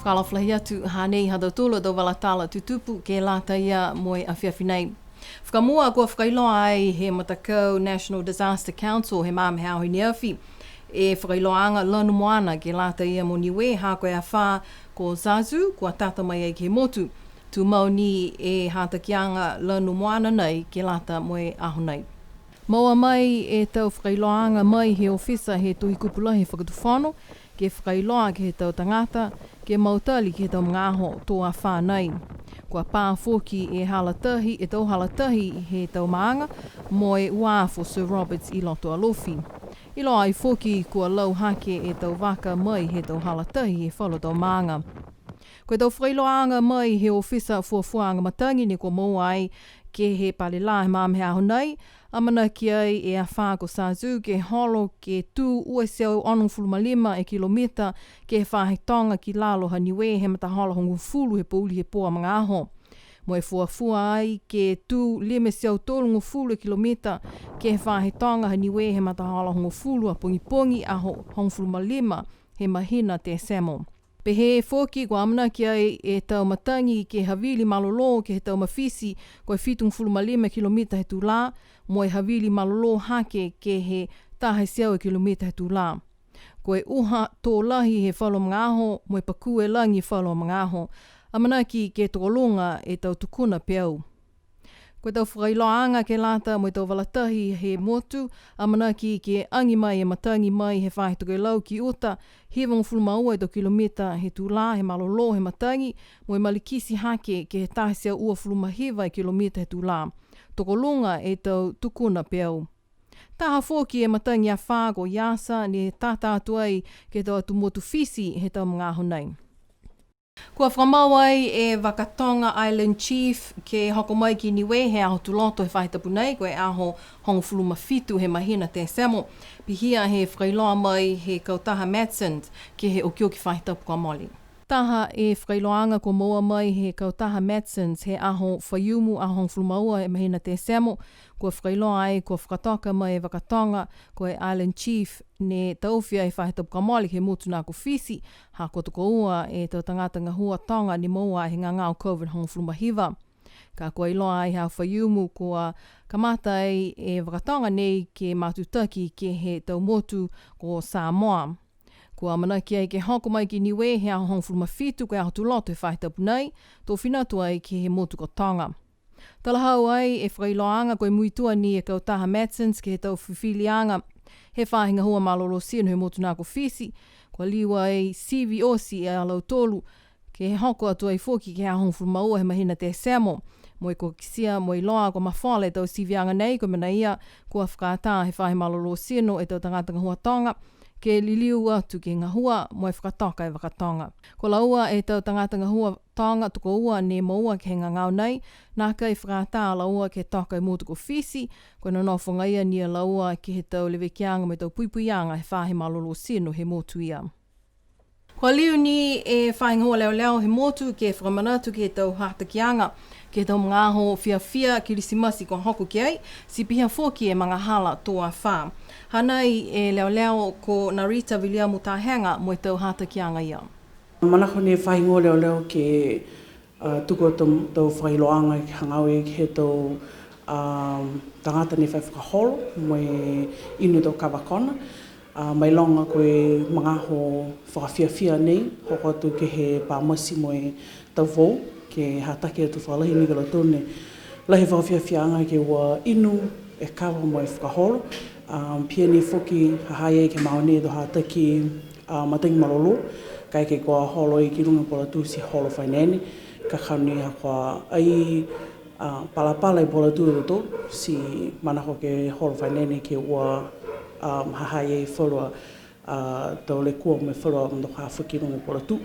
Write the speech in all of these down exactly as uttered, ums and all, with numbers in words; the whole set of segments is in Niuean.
Fakaalofa lahi atu, hanei ha tautolu a tau vala tala tutupu ke lata ia mo e afiafi nei. Fakamua, kua fakailoa ai he matakau National Disaster Council he magaaho he aho i ne afi e fakailoaaga lanu moana ke lata ia mo Niue, ha ko e afā ko Zazu kua tata mai ai ke he motu. Tumau ni e hatakiaga lanu moana nei ke lata mo e aho nei. Moua mai e tau fakailoaaga mai he ofisa he Tohi Kupu Lahi Fakatufono, ke fakailoa ke he tau tagata, ke mautali ke he tau magaaho tō afā nei. Kua pā foki e hala tahi, e tau hala tahi he tau maaga, mo e uafo Sir Roberts i loto Alofi. Iloa ai foki kua lau hake e tau vaka mai he tau hala tahi he falu tau maaga. Ko e tau fakailoaaga mai he ofisa fuafuaaga matagi ne kua moua ai ke he pale lā he magaaho he aho nei, amanaki ai e afā ko Zazu ke holo ke tū ua e teau onogofulu ma lima e kilomita ke he faahi toga ki lalo ha Niue he matahola hogofulu he pouli he pō a magaaho. Mo e fuafua ai ke tū lima e teau tolugofulu e kilomita ke he faahi toga ha Niue he matahola hogofulu a pogipogi aho hogofulu ma lima he mahina Tesemo. Pehē foki kua amanaki ai e tau matagi ke havili malolō ke he tau mafiti, ko e fitugofulu ma lima kilomita he tulā, mo e havili malolō hake ke he taha e teau kilomita he tulā. Ko e uha tō lahi he falu magaaho, mo e pakū e lagi falu magaaho. Amanaki ke tokoluga e tau tukuna peau. Ko e tau fakailoaaga ke lata mo e tau vala tahi he motu, amanaki ke agi mai e matagi mai he faahi tokelau ki uta, hivagofulu ma ua e tau kilomita he tulā he malolō he matagi, mo e malikiti hake ke he taha e teau uafulu ma hiva e kilomita he tulā. Tokoluga e tau tukuna peau. Taha foki e matagi afā ko Yasa ne tata atu ai ke he tau atu motu Fisi he tau magaaho nei. Kua fakamau ai e vaka toga Island Chief ke hoko mai ki Niue he aho Tuloto he faahi tapu nei, ko e aho hogofulu ma fitu he mahina Tesemo. Pihia he fakailoa mai he kautaha Matsons ke he okioki faahi tapu kua mole. Taha e fakailoaaga kua moua mai he kautaha Matsons he aho Faiumu, aho hogofulu ma ua he mahina Tesemo, kua fakailoa ai kua fakatoka mai e vaka toga, ko e Island Chief, ne taofi ai he faahi tapu kua mole ke he motu na ko Fisi, ha kua tokoua e tau tagata gahua toga ne moua he gagao COVID hogofulu ma hiva. Ka kua iloa ai he aho Faiumu kua kamata ai e vaka toga nei ke matutaki ke he tau motu ko Samoa. Kua amanaki ai ke hoko mai ki Niue he aho hogofulu ma fitu, ko e aho Tuloto he faahi tapu nei, to fina atu ai ke he motu ko Toga. Talahau ai e fakailoaaga ko e muitua ni e kautaha Matsons ke he tau fifiliaga he faahi gahua malolō tino he motu na ko Fisi, kua liu ai sivi oti e a lautolu, ke hoko atu ai foki ke he aho hogofulu ma ua he mahina Tesemo. Mo e kua kitia mo e iloa kua mafola e tau siviaga nei, ko e mena ia kua fakaatā he faahi malolō tino e tau tagata gahua toga, ke liliu atu ke gahua mo e fakatoka e vaka toga. Ko laua e tau tagata gahua toga tokoua ne moua ke he gagao nei, nākai fakaatā a laua ke toka e motu ko Fisi, ko e nonofo agaia ni a laua ke he tau levekiaga mo e tau puipuiaga he faahi malolō tino he motu ia. Kua liu ni e faahi gahua leoleo he motu ke fakamanatu ke he tau hatakiaga ke he tau magaaho fiafia Kilisimasi kua hoko ki ai, ti pihia foki e magahala to afā. Hanei e leoleo ko Narita Viliamu Tahega mo e tau hatakiaga ia. Manako ni e faahi gahua leoleo ke, a, tuku tau, tau fakailoaaga ke hagaao ia ke he tau, a, tagata ne fai fakaholo mo e inu tau kava kona. A, mailoga ko e magaaho fakafiafia nei, hoko atu ke he pā masi mo e tau vou, ke hataki atu fakalahi ni ki a lautolu ne lahi e fakafiafiaaga ke ua inu e kava mo e fakaholo. A, pihia ni foki ha ha i ai ke moua ni e tau hataki, a, matagi malolō, kaeke kua holo ai ki luga e puhala tū ti holo fai ni, ka kau ni ha kua ai, a, palapala e puhala tū ha tautolu, ti manako ke holo fai ni ke ua, a, ha ha i ai falu a, a, tau lekua mo e falu a matakupu foki ki luga e puhala tū.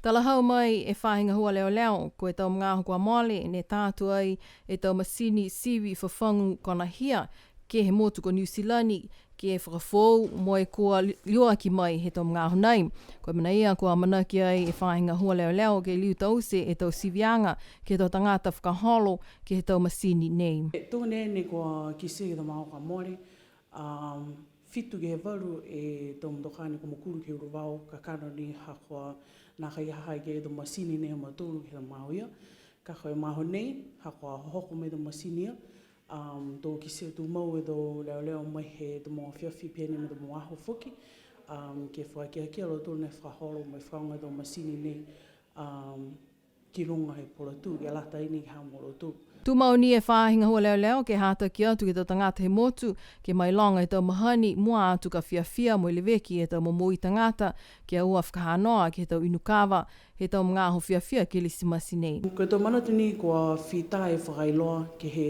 Talahau mai e faahi gahua leoleo, ko e tau magaaho kua mole, ne tā atu ai e tau masini sivi fafagu konahia ke he motu ko Niu Silani, ke fakafoou mo e kua li-, liuaki mai he tau magaaho nei. Ko e mena ia kua amanaki ai e faahi gahua leoleo ke liu taute e tau siviaga ke he tau tagata fakaholo ke he tau masini nei. E tau nei ne kua kitia ke he tau magaaho kua mole, um, Fitu ke he valu e tau motokā ne kua mokulu ke he uluvao, kakano ni ha kua nākai ha ha i ai e tau masini nei ha mautolu ke he tau magaaho ia. Ka ko e magaaho nei, ha kua hohoko mai e tau masini ia, um, to kitia tumau e tau leoleo mai he tau mogo afiafi pihia ni mo e tau mogo aho foki, um, ke fakakiakia a lautolu ne fakaholo mo e fakaaoga e tau masini nei, um, ki luga he puhala tū, ke lata ai ni ke he ha mautolu. Tumau ni e faahi gahua leoleo ke hataki atu ke he tau tagata he motu, ke mailoga e tau mahani, mua atu ka fiafia mo e leveki e tau momoui tagata, ke ua fakahanoa ke he tau inu kava, he tau magaaho fiafia Kilisimasi nei. Ko e tau manatu ni kua fita e fakailoa ke he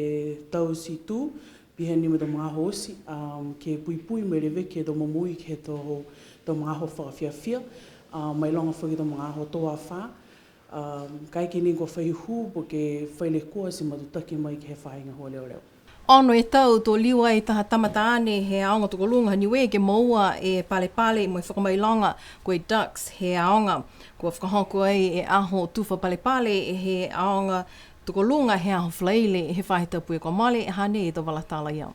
tau ti tū, pihia ni mo e tau magaaho oti, um, ke puipui mo e leveki e tau momoui ke he tau, tau magaaho fakafiafia, um, mailoga foki e tau magaaho tō afā, um, kaeke ni kua fai hū po ke fai lekua ti matutaki mai ke he faahi gahua leoleo. Ono e tau to liu ai taha tama taane he aoga tokoluga ha Niue ke moua e palepale mo e fakamailoga ko e Dux he aoga. Kua fakahoko ai e aho tufa palepale he aoga tokoluga he aho Falaile he faahi tapu kua mole, hanei e tau vala tala ia.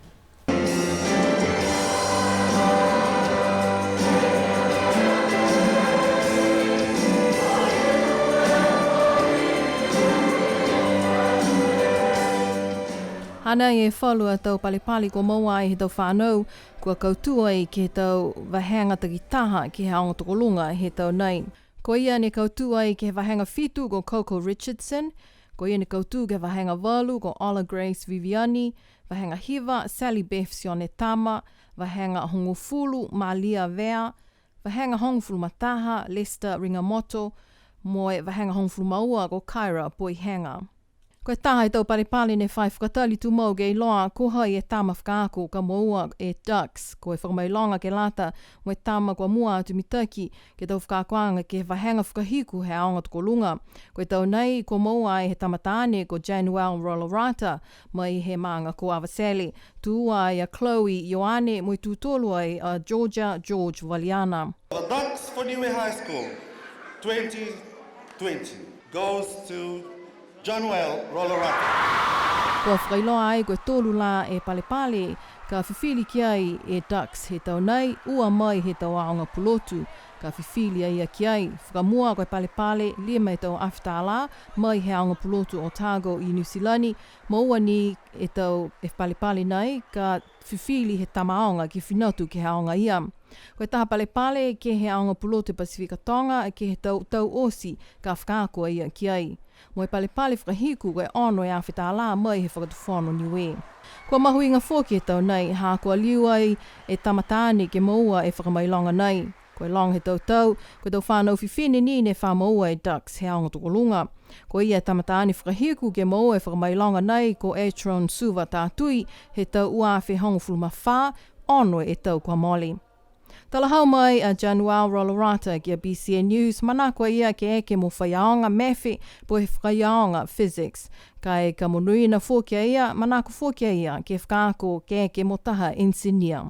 Hanei e falu a tau palepale kua moua ai he tau fanau, kua kautū ai ke he tau vahega takitaha ke he aoga tokoluga he tau nei. Ko ia ne kautū ai ke he vahega fitu ko Coco Richardson, ko ia ne kautū ke he vahega valu ko Ola Grace Viviani, vahega hiva Sally Beth Sionetama, vahega hogofulu Malia Vea, vahega hogofulu ma taha Lester Rigamoto, mo e vahega hogofulu ma ua ko Kyra Poihega. Ko e taha he tau palepale ne fai fakatali tumau ke iloa ko hai e tama fakaako ka moua e Dux. Ko e fakamailoga ke lata mo e tama kua mua atu mitaki ke he tau fakaakoaga ke he vahega fakahiku he aoga tokoluga. Ko e tau nei, kua moua ai he tama taane ko Januel Rolorata, mai he maaga ko Avatele. Tū ua ai a Chloe Ioane, mo e tū tolu ai a Georgia George Valiana. The Dux for Niue High School, twenty twenty, goes to John Well Rolorata. Kua fakailoa ai ko e tolu lā e palepale ka fifili ki ai e Dux he tau nei, ua mai he tau aoga pulotu. Ka fifili a ia ki ai, fakamua ko e palepale lima e tau afe tālā, mai he aoga pulotu Otago i Niu Silani, moua ni e tau e palepale nei, ka fifili he tama aoga ke fina atu ke he aoga ia. Ko e taha palepale ke he aoga pulotu Pasifika Toga, ke he tau, tau oti, ka fakaako a ia ki ai. Mo e palepale fakahiku ko e ono e afe tālā mai he Fakatufono Niue. Kua mahuiga foki he tau nei, ha kua liu ai e tama taane ke moua e fakamailoga nei. Ko e loga he tau tau, ko e tau fanau fifine ni ne fa moua e Dux he aoga tokoluga. Ko ia e tama taane fakahiku ke moua e fakamailoga nei ko Atron Suva Tatui, he tau ua afe hogofulu ma fā, ono e tau kua mole. Talahau mai a Januel Rolorata ki a B C N News, manako a ia ke eke mo faiaoga math, po ke faiaoga physics. Ka e ka monuina foki a ia, manako foki a ia ke fakaako ke eke mo taha enisinia.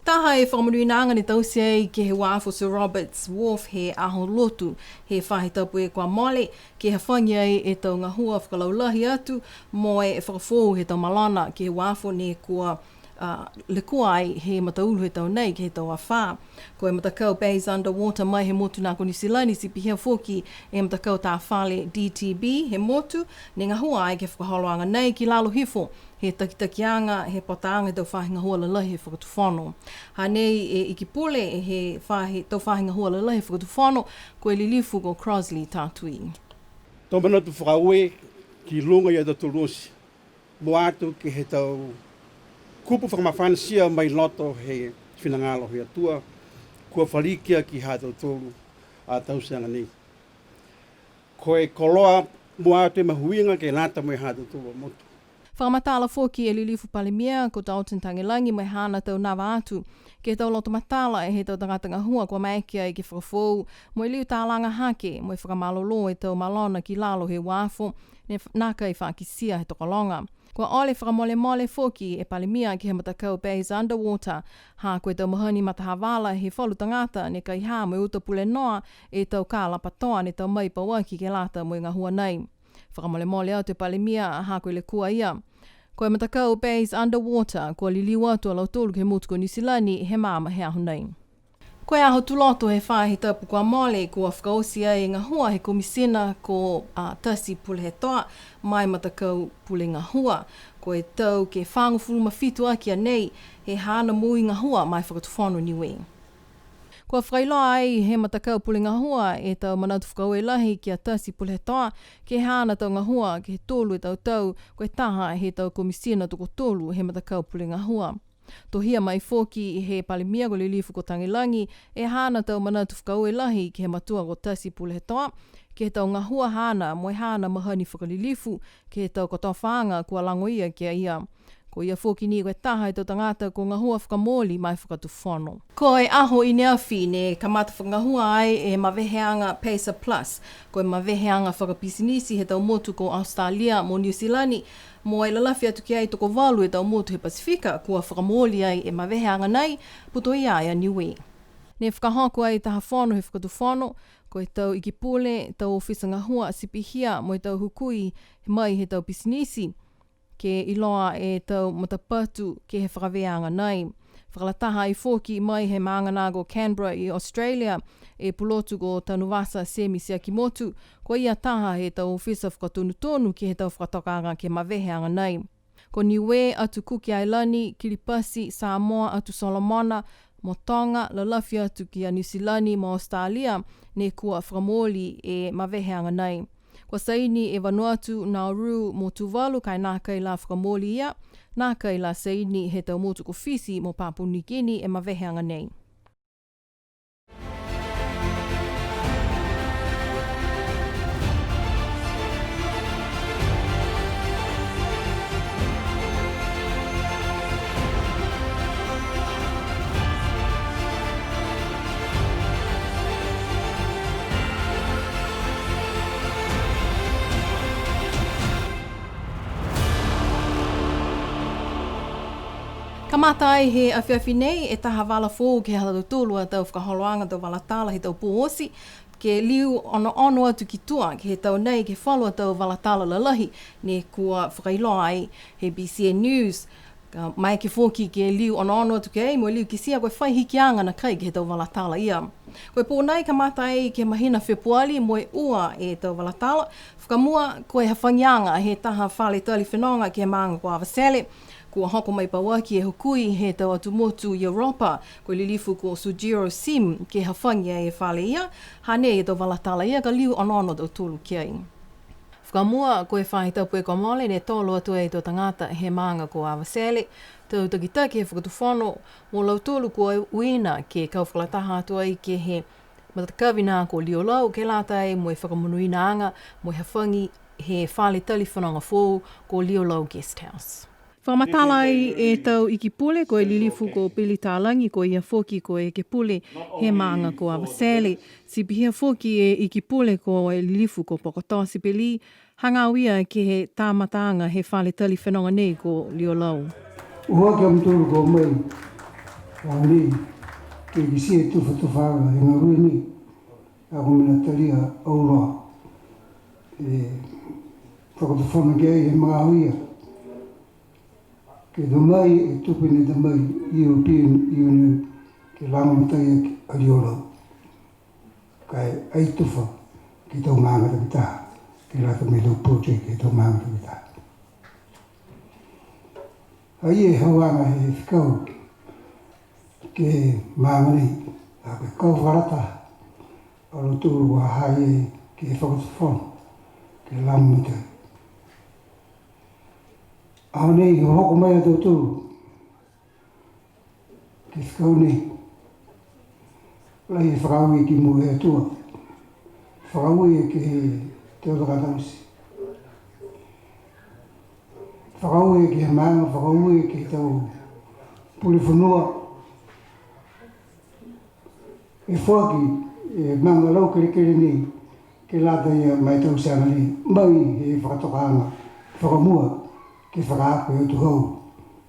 Taha e fakamonuinaaga ne taute ai ke he uafo Sir Robert's Wharf he Aho Lotu he faahi tapu kua mole, ke hafagi ai e tau gahua fakalaulahi atu mo e fakafoou he tau malona ke he uafo ne kua, a, lekua ai he mataulu he tau nei ke he tau afā. Ko e matakau Bays Underwater mai he motu na ko Niu Silani, ti pihia foki e matakau tā fale D T B he motu, ne gahua ai ke he fakaholoaga nei ki lalo hifo he takitakiaga, he pataaga he tau faahi gahua lalahi he Fakatufono. Hanei e Ikipule he faahi, tau faahi gahua lalahi he Fakatufono, ko e Lilifu ko Crossley Tatui. Tau manatu fakaaue ki luga ia tautolu oti. Mua atu ke he tau kupu fakamafanatia mai loto he finagalo he Atua, kua falikia ki ha tautolu a tauteaga nei. Ko e koloa mua atu e mahuiga ke lata mo e ha tautolu a motu. Fakamatala foki e Lilifu Palemia ko Dalton Tagelagi mo e haana tau nava atu ke he tau loto matala he tau tagata gahua kua maeke ai ke fakafoou mo e liu talaga hake mo e fakamalolō e tau malona ki lalo he uafo ne f-, nākai fakakitia he tokologa. Kua ole fakamolemole foki e Palemia ke he matakau Bays Underwater, ha ko e tau mahani matahavala he falu tagata ne kaihā mo e uta pule noa e tau kala patoa ne tau mai pauaki ke lata mo e gahua nei. Fakamolemole atu e Palemia, ha ko e lekua ia. Ko e matakau Bays Underwater, kua liliu atu a lautolu ke he motu ko Niu Silani he magaaho he aho nei. Ko e aho Tuloto he faahi tapu kua mole, kua fakaoti ai e gahua he Komisina ko, a, Tasi Pulehetoa ma e matakau pule gahua. Ko e tau ke fagofulu ma fitu aki a nei he haana moui gahua ma e Fakatufono Niue. Kua fakailoa ai he matakau pule gahua e tau manatu fakaaue lahi ki a Tasi Pulehetoa, ke he haana tau gahua, ke he tolu e tau tau, ko e taha he tau Komisina tokotolu he matakau pule gahua. Tohia mai foki he Palemia ko Lilifu ko Tagelagi, e haana tau manatu fakaaue lahi ke he matua ko Tasi Pulehetoa, ke he tau gahua haana mo e haana mahani fakalilifu, ke he tau kotofaaga kua lagoia ki a ia. Ko ia foki ni ko e taha he tau tagata kua gahua fakamooli ma e Fakatufono. Ko e aho i neafi ne kamata fakagahua ai e maveheaga PACER Plus, ko e maveheaga fakapisinisi he tau motu ko Australia mo Niu Silani, mo e lalafi atu ki ai tokovalu e tau motu he Pasifika, kua fakamooli ai e maveheaga nei, putoia ai a Niue. Ne fakahoko ai taha fono he Fakatufono, ko e tau ikipule, tau ofisa gahua, ti pihia mo e tau hukui mai he tau pisinisi, ke iloa e tau matapatu ke he fakaveaga nei. Fakalataha ai foki mai he maaga na ko Canberra i Australia, e pulotu ko Tanuvasa Semi Siakimotu, ko ia taha he tau ofisa fakatonutonu ke he tau fakatokaaga ke he maveheaga nei. Ko Niue, Atu Kuki Ailani, Kiripati, Samoa, Atu Solomona, mo Toga, lalafi atu ki a Niu Silani mo Australia, ne kua fakamooli e maveheaga nei. Kua saini e Vanuatu, Nauru mo Tuvalu, ka e nākai la fakamooli ia, nākai la saini he tau motu ko Fisi mo Papua Niu Kini e maveheaga nei. Kamata ai he afiafi nei e taha vala foou ke he ha tautolu a tau fakaholoaga tau vala tala he tau pō oti, ke liu onoono atu ki tua ke he tau nei ke he falu a tau vala tala lalahi ne kua fakailoa ai he B C N News. Ka maeke foki ke liu onoono atu ki ai, mo e liu kitia ko e fai hikiaga nakai ke he tau vala tala ia. Ko e pō nai kamata ai ke he mahina Fepuali, mo e ua e tau vala tala. Fakamua, ko e hafagiaga he taha fale tali fenoga ke he maaga ko Avatele. Kua hoko mai pauaki e hukui he tau atu motu i Europa, ko e lilifu ko Sujiro Sim, ke hafagi ai e fale ia. Hanei e tau vala tala ia, ka liu onoono a tautolu ki ai. Fakamua, ko e faahi tapu kua mole ne tolo atu ai e tau tagata he maaga ko Avatele, tau takitaki he fakatufono, mo lautolu kua uiina ke kau fakalataha atu ai ke he matakavi na ko Liolau, ke lata ai mo e fakamonuinaaga mo e hafagi he fale tali fenoga foou ko Liolau Guest House. Fakamatala ai e tau iki pule, ko e lilifu ko Pili Talagi, ko ia foki ko e ekepule he maaga ko Avatele. Ti pihia foki e iki pule ko e lilifu ko Pokotoa Sipeli, hagaao ia ke he kamataaga he fale tali fenoga nei ko Liolau. Ua ke a mutolu kua o mai, a nei, ke kitia e tufatufaaga he gahua nei, a ko e mena talia auloa e fakatufono ki ai he magaaho ia. Ke tamai e tupe ne tamai European Union ke lagomatai aki a Liolau. Ka e ai tufa ke he tau maaga takitaha, ke lata mo e tau project ke he tau maaga takitaha. Ai e hauaga he fekau ke he maaga nei, a ko e kau fakalataha a lautolu kua ha ha i ai ke he fakatufono, ke lagomatai. Aho nei, hoko mai a tautolu ke he fekau nei. Lahi e fakaaue ki mua he Atua. Fakaaue ke he tau tagata oti. Fakaaue ke he maaga, fakaaue ke he tau pule fonua. E foaki e maaga lau kelekele nei, ke lata ia ma e tauteaga nei, mai he fakatokaaga fakamua ke fakaako e atuhau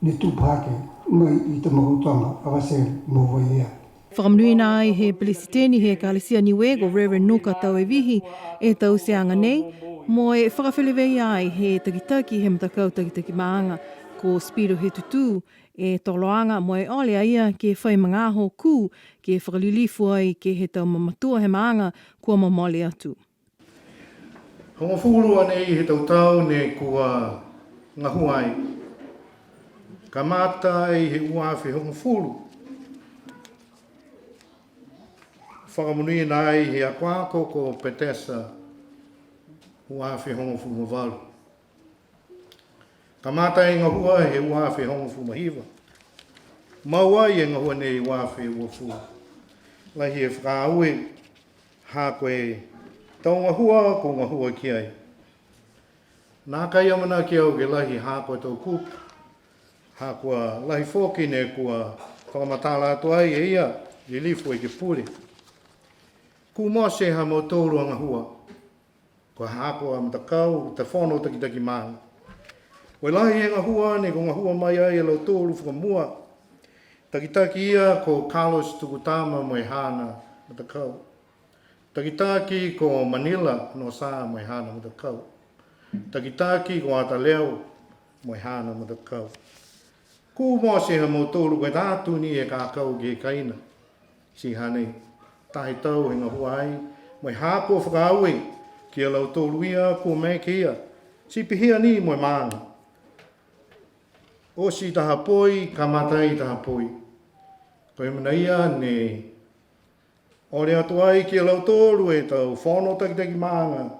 ne tupu hake mai i Tamakautoga, Avatele mo Vaiea. Fakamonuina ai he Pelesiteni he Ekalesia Niue ko Reverend Nuka Tauevihi e tauteaga nei, mo e fakafeleveia ai he takitaki he matakau takitaki maaga ko Spiro Hetutū e toloaga mo e ole a ia ke fai magaaho kū ke fakalilifu ai ke he tau mamatua he maaga kua momole atu. Hogofulu a nei he tau tau ne kua gahua ai. Kamata ai he ua afe hogofulu. Fakamonuina ai he akoako ko Petesa ua afe hogofulu ma valu. Kamata e gahua he ua afe hogofulu ma hiva. Mau ai e gahua nei ua afe uafulu. Lahi e fakaaue, ha ko e tau gahua kua gahua ki ai. Nākai amanaki au ke lahi ha ko e tau kupu, ha kua lahi foki ne kua fakamatala atu ai e ia, Lilifu Ekepule. Kua mate ha mautolu a gahua. Ko e haaku a matakau, tau fono takitaki maaga. Ko e lahi e gahua ne kua gahua mai ai a lautolu fakamua. Takitaki ia ko Carlos Tukutama mo e haana matakau. Takitaki ko Manila Nosa mo e haana matakau. Takitaki ko Ataleo mo e haana matakau. Kua mate ha mautolu ko e taha atu ni e kakau ke he kaina. Ti hanei, taha e tau he gahua ai, mo e haaku a fakaaue, ki a lautolu ia, kua maeke ia, ti pihia ni mo e maaga. Oti taha poi, kamata ai taha poi. Ko e mena ia ne ole atu ai ki a lautolu e tau fono takitaki maaga.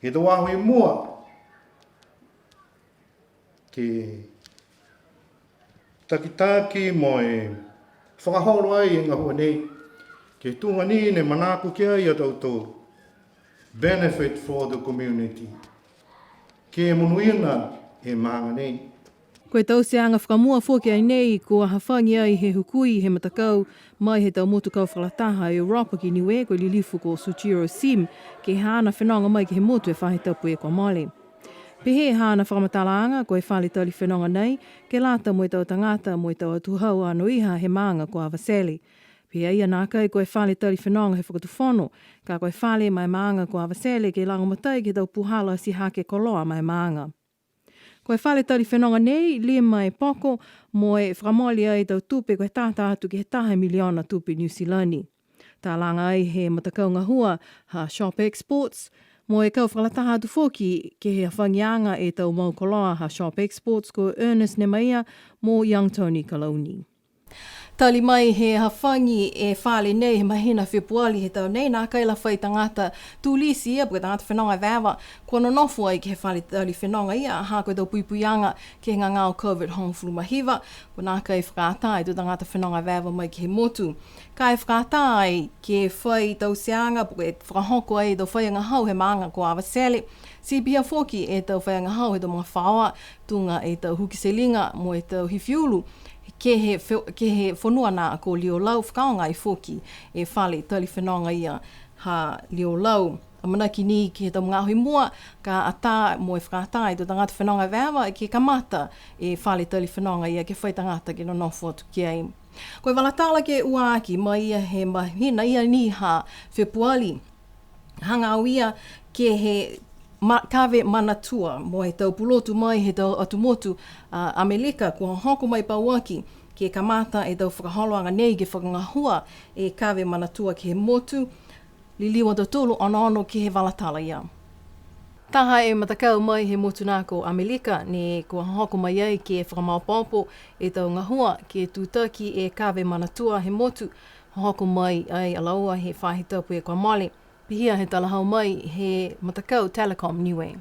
He tau aho i mua, ke takitaki mo e fakaholo ai e gahua nei, ke tuga ni ne manako ki ai a tautolu. Benefit for the community. Ke monuina e maaga nei. Ko e tauteaga fakamua foki a nei, kua hafagi ai he hukui he matakau mai he tau motu kau fakalataha Europa ki Niue, ko e lilifu ko Sujiro Sim, ke he haana fenoga mai ke he motu he faahi tapu kua mole. Pehē e haana fakamatalaaga, ko e fale tali fenoga nei, ke lata mo e tau tagata mo e tau atuhau anoiha he maaga ko Avatele. Pehē a ia nākai ko e fale tali fenoga he fakatufono, ka ko e fale ma e maaga ko Avatele ke lagomatai ke he tau puhala ti hake koloa ma e maaga. Ko e fale tali fenoga nei, lima e poko, mo e fakamole ai tau tupe ko e tata atu ke he taha miliona tupe Niu Silani. Talaga ai he matakau gahua ha Shop Exports, mo e kau fakalataha atu foki ke he hafagiaga e tau mau koloa ha Shop Exports ko Ernest Nemaia mo Young Tony Kalauni. Tali mai he hafagi e fale nei he mahina Fepuali he tau nei, nākai la fai tagata tulisi ia, po ke tagata fenoga evaeva, kua nonofo ai ke he fale tali fenoga ia, ha ko e tau puipuiaga ke he gagao COVID hogofulu ma hiva, kua nākai fakaatā e tau tagata fenoga evaeva mai ke he motu. Ka e fakaatā ai ke fai tauteaga, po ke fakahoko ai e tau faiagahau he maaga ko Avatele, ti pihia foki e tau faiagahau he tau magafaoa, tuga e tau huki teliga mo e tau hifi ulu, ke he fe-, ke he fonua nā ko Liolau, fakaaoga ai foki e fale tali fenoga ia ha Liolau. Amanaki ni ke he tau magaaho i mua, ka atā mo e fakaatā e tau tagata fenoga evaeva ke kamata e fale tali fenoga ia ke fai tagata ke nonofo atu ki ai. Ko e vala tala ke ua aki mai ia he mahina ia ni ha Fepuali. Hagaao ia ke he ma-, kave Manatua mo e tau pulotu mai he tau atu motu a Amelika kua hoko mai pauaki ke kamata e tau fakaholoaga nei ke fakagahua e kave Manatua ke he motu. Liliu a tautolu onoono ke he vala tala ia. Taha e matakau mai he motu nā ko Amelika ne kua hoko mai ai ke fakamaopoopo e tau gahua ke tutaki e kave Manatua he motu, hoko mai ai a laua he faahi tapu kua mole. Pihia he talahau mai he matakau Telecom Niue.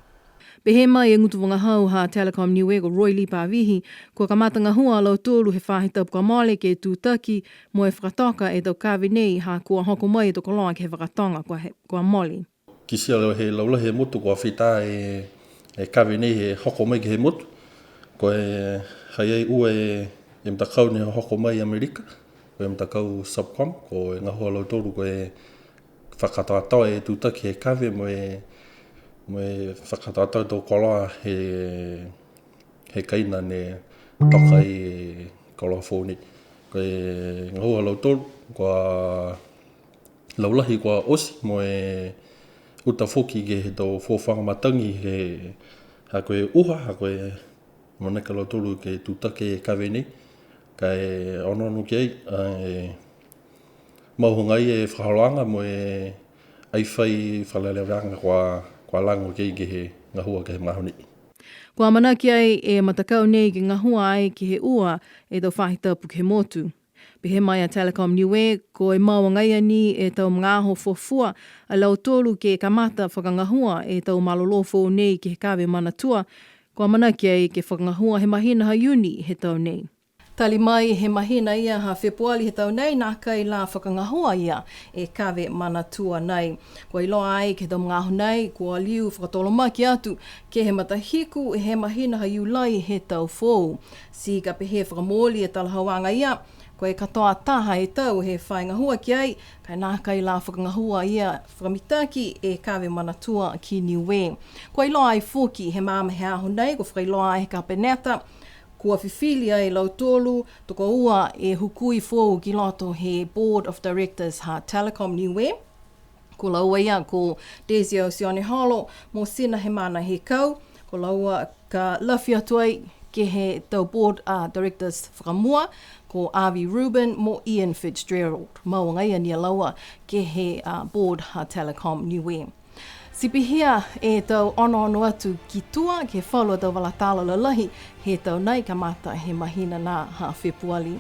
Pehē mai e gutu vagahau ha Telecom Niue ko Roy Lee Pavihi, kua kamata gahua a lautolu he faahi tapu kua mole ke tutaki mo e fakatoka e tau kave nei ha kua hoko mai e tau koloa ke he vaka toga kua he, kua mole. Kitia he laulahi he motu kua fita e, e kave nei he hoko mai ke he motu. Ko e ha i ai ua e, e matakau ne hoko mai Amerika, ko e matakau Subcom, ko e gahua a lautolu ko e fakakatoatoa e tutaki he kave mo e, mo e fakakatoatoa e tau koloa he, he kaina ne toka ai e koloa foou nei. Ko e gahua ha lautolu, kua laulahi kua oti, mo e uta foki ke he tau fuafuaga matagi he, ha ko e uha, ha ko e manako a lautolu ke tutaki e kave nei, ka e onoono ki ai, a, e mau agaia e fakaholoaga mo e ai fai fakaleleveaga kua, kua lago ki ai ke he gahua ke he magaaho nei. Kua amanaki ai e matakau nei ke gahua ai ke he ua e tau faahi tapu ke he motu. Pehē mai a Telecom Niue, ko e mau agaia ni e tau magaaho fuafua a lautolu ke kamata fakagahua e tau malolō foou nei ke he kave Manatua, kua amanaki ai ke fakagahua he mahina ha Iuni he tau nei. Tali mai he mahina ia ha Fepuali he tau nei, nākai la fakagahua ia e kave Manatua nei. Kua iloa ai ke he tau magaaho nei, kua liu fakatolomaki atu ke he matahiku he mahina ha Iulai he tau foou. Ti ka pehē fakamooli e talahauaga ia, ko e katoa taha e tau he fai gahua ki ai, ka e nākai la fakagahua ia fakamitaki e kave Manatua ki Niue. Kua iloa ai foki he magaaho he aho nei, kua fakailoa ai he Kapeneta, kua fifili ai lautolu tokoua e hukui foou ki loto he Board of Directors ha Telecom Niue. Ko laua ia ko Dezio Sioneholo mo Sina Hemana Hekau, ko laua ka lafi atu ai ke he tau Board, a, Directors fakamua, ko Avi Rubin mo Ian Fitzgerald. Mau agaia ni a laua ke he, a, Board ha Telecom Niue. Ti pihia e tau onoono atu ki tua, ke he falu a tau vala tala lalahi he tau nei, kamata he mahina nā ha Fepuali.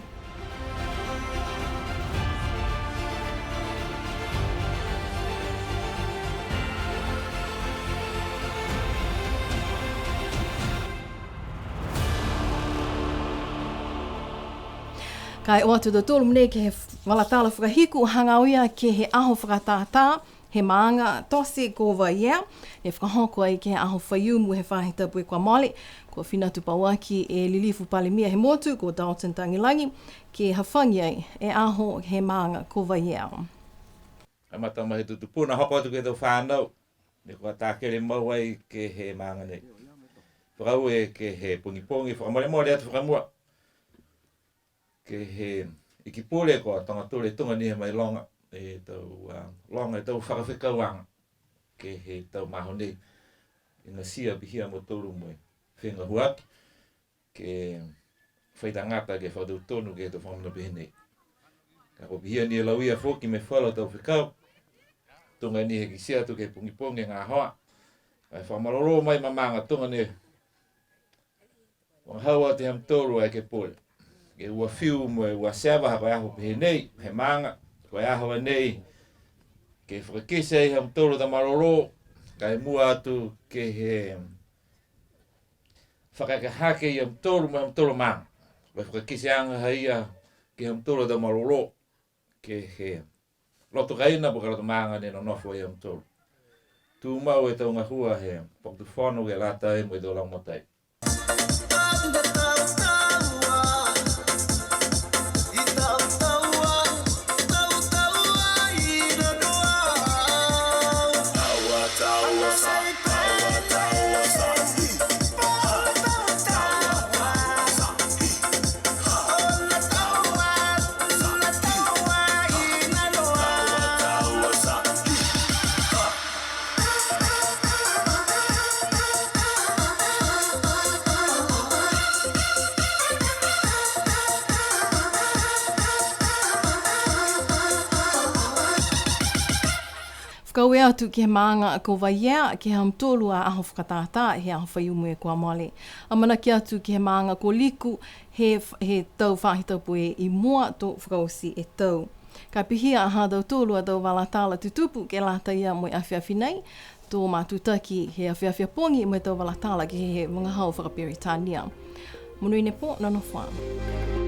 Ka e o atu a tautolu nei ke he vala tala fakahiku, hagaao ia ke he aho fakatātā he maaga tote ko Vaiea, ne fakahoko ai ke he aho Faiumu he faahi tapu kua mole. Kua finatu pauaki e Lilifu Palemia he motu, ko Dalton Tagelagi, ke hafagi ai e aho he maaga ko Vaiea. Kamata mai he tutupuna, hoko atu ke he tau fanau, ne kua takele mau ai ke he maaga nei. Fakaaue ke he pogipogi, fakamolemole atu fakamua ke he Ikipule ko Togatule Tuganihe Mailoga, e tau, a, loga e tau fakafekauaga ke he tau magaaho nei. Igatia pihia a mautolu mo e fegahuaki, ke fai tagata ke fakatautonu ke he tau fakamana pehē nei. Ka kua pihia ni e lauia foki mo e falu a tau fekau, tuga ni he kitia atu ke he pogipogi e gahoa. Ka e fakamalolō mai ma maaga tuga ni, vagahau atu ha mautolu a Ekepule. Ke ua fiu mo e ua seava ha ko e aho pehē nei, he maaga, ko e aho a nei, ke fakakite ai ha mautolu a tau malolō, ka e mua atu ke he fakahakehake ia mautolu mo e ha mautolu a maaga. Ko e fakakiteaga ha ia ke he ha mautolu a tau malolō, ke he loto kaina po ke loto maaga ne nonofo ai a mautolu. Tumau e tau gahua he Fakatufono ke lata mo e tau lagomatai. Fakaaue atu ke he maaga ko Vaiea, ke he ha mutolu a aho fakatātā, he aho Faiumu kua mole. Amanaki atu ke he maaga ko Liku, he, he tau faahi tapu i mua to fakaoti e tau. Ka pihia ha tautolu a tau vala tala tutupu ke lata ia mo e afiafi nei, to matutaki he afiafi a pogi mo e tau vala tala ke he vagahau fakaperitania. Monuina e pō, nonofo ā.